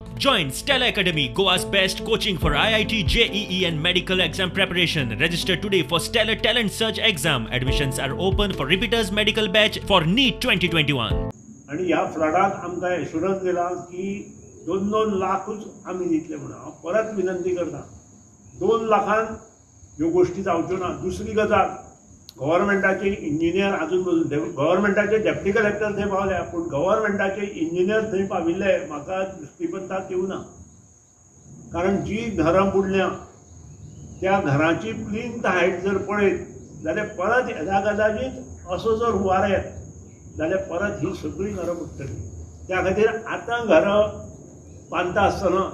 Join Stella Academy, Goa's best coaching for IIT, JEE and medical exam preparation. Register today for Stellar Talent Search exam. Admissions are open for repeaters medical batch for NEET 2021. आनी ह्या फ्लडाक आमकां assurance दिला की 2-2 लाखूच आमी दितले म्हणून. हांव परत विनंती करता, 2 लाखान ह्यो गोश्टी जावच्यो ना. दुसरी गजाल, गव्हर्मेंटाचे इंजिनियर आजून पसून, गव्हर्मेंटाचे डेप्टी कलेक्टर थंय पावल्या, पूण गव्हर्मेंटाचे इंजिनियर थंय पाविल्ले म्हाका दृश्टीपंथाक येवना. कारण जी घरां बुडल्या त्या घरांची प्लिंथ हायट जर पळयत जाल्यार परत येदा कदाचीत असो जर हुंवार येत जाल्यार परत ही सगळीं घरां बुडटलीं. त्या खातीर आतां घरां बांदता आसतना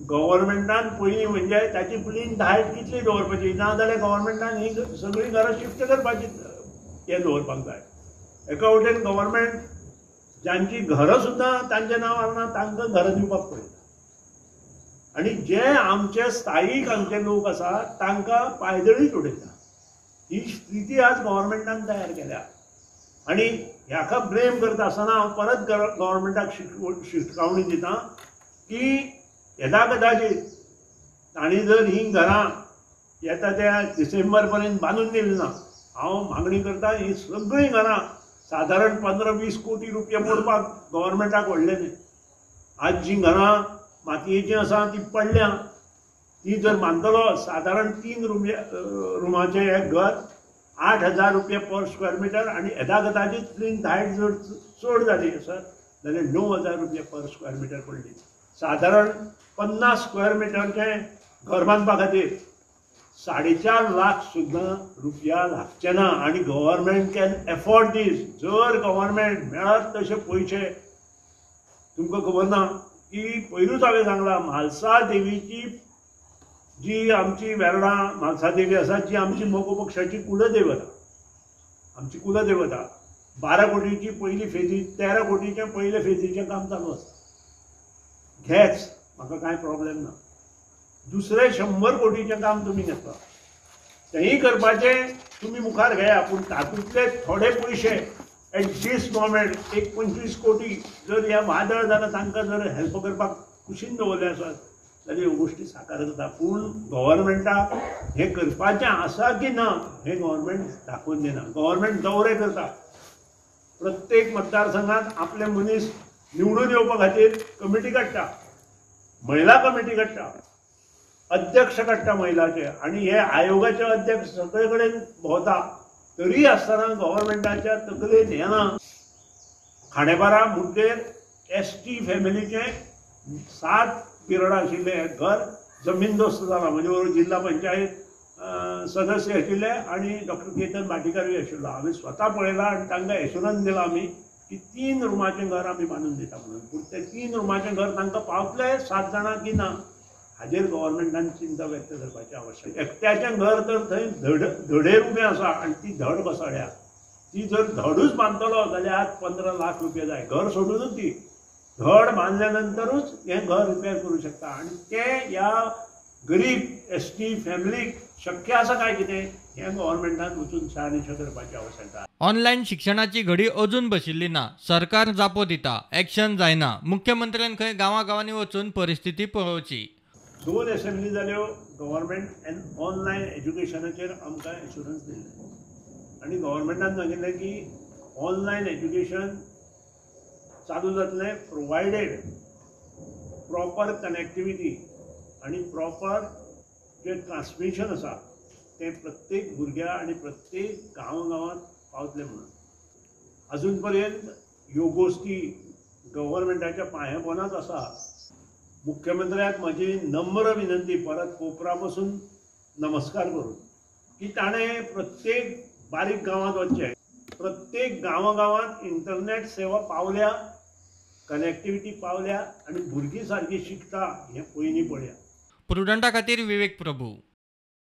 गव्हर्मेंटान पयलीं म्हणजे ताची प्लिंथ हायट कितली दवरपाची, ना जाल्यार गव्हर्मेंटान ही सगळीं घरां शिफ्ट करपाची हें दवरपाक जाय. एका वटेन गव्हर्मेंट जांची घरां सुद्दां तांच्या नांवार ना तांकां घरां दिवपाक पळयता, आनी जे आमचे स्थायीक हांगचे लोक आसात तांकां पायदळीच उडयता. ही स्थिती आज गव्हर्मेंटान तयार केल्या. आनी ह्याका ब्लेम करता आसतना हांव परत गव्हर्मेंटाक शिटकावणी दिता की येदा कदाचीत तांणी जर हीं घरां येता त्या डिसेंबर पर्यंत बांदून दिली ना, हांव मागणी करता हीं सगळीं घरां सादारण 15-20 कोटी रुपया मोडपाक गव्हर्मेंटाक व्हडलें न्ही. आज जीं घरां मातयेचीं आसा ती पडल्या, ती जर बांदतलो सादारण 3 रुमाचें एक घर 8,000 रुपया पर स्क्वेअर मिटर, आनी येदा कदाचीत प्लिंथ हायट जर चड जाली सर जाल्यार 9,000 रुपया पर स्क्वेअर मिटर पडली. सादारण 50 स्क्वेअर मिटरचें घर बांदपा खातीर 4.5 लाख सुद्दां रुपया लागचे ना. आनी गव्हर्मेंट can afford दीस. जर गव्हर्मेंट मेळत तशे पयशे, तुमकां खबर ना की पयरूच हांवें सांगलां, म्हालसा देवीची जी आमची वेर्णा म्हालसा देवी आसा, जी आमची मगो पक्षाची कुलदेवता, आमची कुलदेवता, 12 कोटीची पयली फेजी, 13 कोटीचें पयले फेजीचें काम चालू आसा. घेच, म्हाका कांय प्रॉब्लेम ना. दुसरें 100 कोटीचें काम तुमी घेतला, तेंय करपाचें तुमी मुखार घेया, पूण तातूंतले थोडे पयशे एट दीस मोमेंट एक 25 कोटी जर ह्या वादळ जाल्यार तांकां जर हेल्प करपाक कुशीन दवरलें आसत जाल्यार ह्यो गोश्टी साकार जाता. पूण गव्हर्मेंटाक हें करपाचें आसा की ना हें गव्हर्मेंट दाखोवन दिना. गव्हर्मेंट दौरे करता, प्रत्येक मतदारसंघात आपले मनीस निवडून येवपा खातीर कमिटी काडटा, महिला कमिटी काडटा, अध्यक्ष काडटा महिलाचे, आनी हे आयोगाचे अध्यक्ष सगळे कडेन भोंवता. तरी आसतना गव्हर्मेंटाच्या तकलेन येना. खांडेपारा मुड्डेर एस टी फॅमिलीचें 7 बिरडां आशिल्लें घर जमीनदोस्त जालां. म्हणजे बरोबर जिल्हा पंचायत सदस्य आशिल्ले आनी डॉक्टर केतन भाटीकारूय आशिल्लो. हांवें स्वता पळयलां आनी तांकां एश्युरन्स दिलां आमी की 3 रुमाचें घर आमी बांदून दिता म्हणून. पूण तें 3 रुमाचें घर तांकां पावतलें 7 जाणां की ना हाजेर गव्हर्मेंटान चिंता व्यक्त करपाची आवश्यक. एकट्याचें घर तर थंय धडेर उबें आसा आनी ती धड कोसळ्ळ्या. ती जर धडूच बांदतलो जाल्यार आज 15 लाख रुपया जाय. घर सोडूनच ती धड बांदल्या नंतरूच हें घर रिपेर करूं शकता. आनी तें ह्या गरीब एस टी फॅमिलीक शक्य आसा काय कितें हें गव्हर्मेंटान वचून शहानिशा करपाची आवश्यकता. ऑनलायन शिक्षणाची घडी अजून बशिल्ली ना. सरकार जापो दिता, एक्शन जायना. मुख्यमंत्र्यान खंय गांवागांवांनी वचून परिस्थिती पळोवची. 2 एसेंब्ली जाल्यो, गव्हर्मेंट एन्ड ऑनलायन एज्युकेशनाचेर आमकां एश्युरन्स दिल्लें आनी गव्हर्मेंटान सांगिल्लें की ऑनलायन एज्युकेशन चालू जातलें प्रोवायडेड प्रॉपर कनेक्टिविटी आनी प्रॉपर जें ट्रान्समिशन आसा तें प्रत्येक भुरग्या आनी प्रत्येक गांवागांवांत पावतलें म्हणून. अजून पर्यंत ह्यो गोश्टी गव्हर्मेंटाच्या पांयापोनाच आसा. मुख्यमंत्र्याक म्हजी नम्र विनंती, परत कोपरा पसून नमस्कार करून, की ताणें प्रत्येक बारीक गांवांत वचचें, प्रत्येक गांवागांवांत इंटरनेट सेवा पावल्या, कनेक्टिविटी पावल्या आनी भुरगीं सारकी शिकता हें पयलीं पळया. प्रुडंटा खातीर विवेक प्रभू.